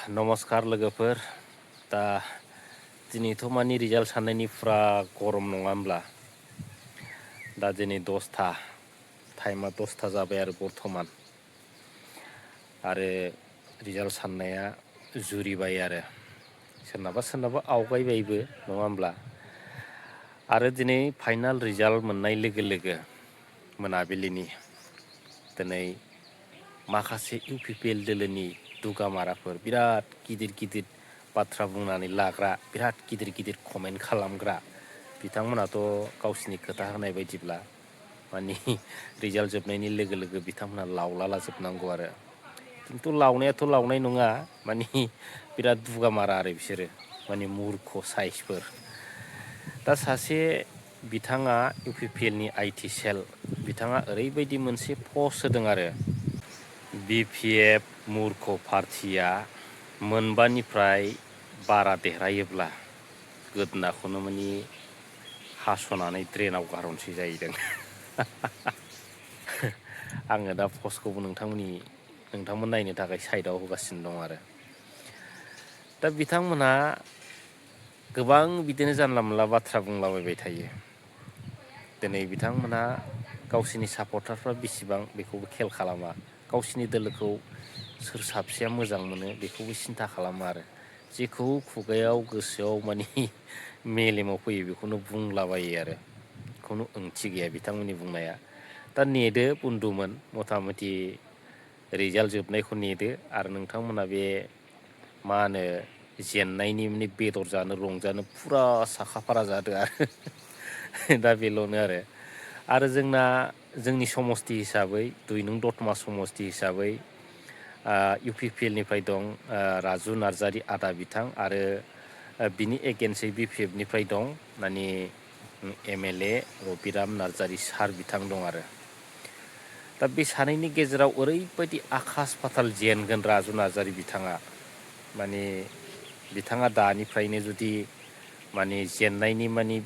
नमस्कार लोगोफोर दा दिनैथ' मानि रिजाल्ट साननायनि फुरा गरम नङा होमब्ला दा दिनै 10ता टाइमा 10ता जाबाय आरो बर्थमान आरो रिजाल्ट साननाया जुरिबाय आरो सोरनाबा आवगायबायबो नङा होमब्ला आरो दिनै फाइनाल रिजाल्ट मोननाय लोगो लोगो मोनाबिलिनि दिनै माखासे UPPL दोलोनि दुगामाराफोर बिराद गिदिर बाथ्रा बुंनानै लाग्रा बिराद गिदिर कमेन्ट खालामग्रा बिथांमोनाथ' गावसिनि खोथा होनाय बायदिब्ला मानि रिजाल्ट जोबनायनि लोगो लोगो बिथांमोना लावलाला जोबनांगौ आरो खिन्थु लावनायाथ' लावनाय नङा मानि बिराद दुगामारा आरो बिसोरो मानि मुर्ख साइसफोर दा सासे बिथाङा UPPLनि IT सेल बिथाङा ओरैबायदि मोनसे पस्ट होदों आरो BPF मुर्ख पार्टिया मोनबानिफ्राय बारा देरहायोब्ला गोदोनाखौनो मानि हास'नानै ड्रेनाव गारहरनोसै जाहैदों आङो दा पस्टखौबो नोंथांमोन नायनो थाखाय साइडआव होगासिनो दं आरो दा बिथांमोनहा गोबां बिदिनो जानला मोनला बाथ्रा बुंलाबायबाय थायो दिनै बिथांमोनहा गावसिनि सापर्टारफ्रा बेसेबां बेखौबो खेल खालामा गावसिनि दोलोखौ सोर साबसेया मोजां मोनो बेखौबो सिन्था खालामा आरो जेखौ खुगायाव गोसोआव मानि मेलेमाव फैयो बेखौनो बुंलाबायो आरो खुनु ओंथि गैया बिथांमोननि बुंनाया दा नेदो बुन्दुमोन मथा मथि रिजाल्ट जोबनायखौ नेदो आरो नोंथांमोना बे मा होनो जेननायनि माने बेदर जानो रंजानो फुरा साखाफारा जादो आरो दा बेल'नो आरो जोंनि समस्ति हिसाबै 2 नं दतमा समस्ति हिसाबै UPPLनिफ्राय दं राजु नार्जारि आदा बिथां आरो बिनि एगेन्स्टै BPFनिफ्राय दं मानि MLA रबिराम नार्जारि सार बिथां दं आरो दा बे सानैनि गेजेराव ओरैबायदि आकास फाताल जेनगोन राजु नार्जारि बिथाङा माने बिथाङा दानिफ्रायनो जुदि माने जेननायनि माने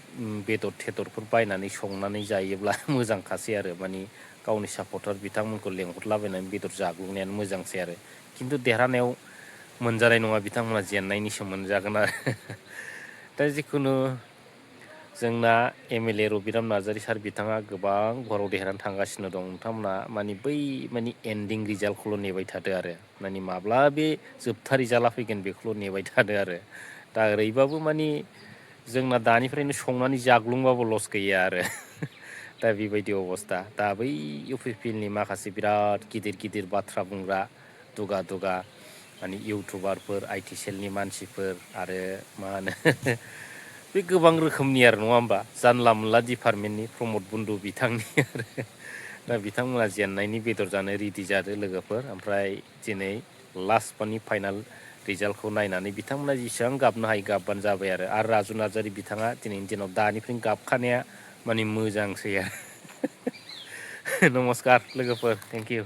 बेदर थेदरफोर बायनानै संनानै जायोब्ला मोजांखासै आरो माने गावनि सापर्टार बिथांमोनखौ लेंहरलाबायनानै बेदर जाग्लुंनायानो मोजांसै आरो खिन्थु देरहानायाव मोनजानाय नङा बिथांमोना जेननायनिसो मोनजागोन आरो दा जिखुनु जोंना MLA रबिराम नार्जारि सार बिथाङा गोबां घराव देरहानानै थांगासिनो दं नोंथांमोना माने एन्डिं रिजाल्टखौल' नेबाय थादो आरो माने माब्ला बे जोबथा रिजाल्टआ फैगोन बेखौल' नेबाय थादो आरो दा ओरैबाबो माने जोंना दानिफ्रायनो संनानै जाग्लुंबाबो लस गैया आरो दा बेबायदि अबस्था दा बै UPPLनि माखासे बिराद गिदिर बाथ्रा बुंग्रा दुगा माने इउटुबारफोर IT सेलनि मानसिफोर आरो मा होनो बे गोबां रोखोमनि आरो नङा होमबा जानला मोनला डिपार्टमेन्टनि प्रमद बुन्दु बिथांनि आरो दा बिथांमोना जेननायनि बेदर जानो रेडि जादो लोगोफोर ओमफ्राय दिनै लास्ट मानि फाइनाल रिजाल्टखौ नायनानै बिथांमोना जेसेबां गाबनो हायो गाबबानो जाबाय आरो राजु नार्जारि बिथाङा दिनैनि दिनाव दानिफ्रायनो गाबखानाया माने मोजांसै आरो नमस्कार लोगोफोर थेंक इउ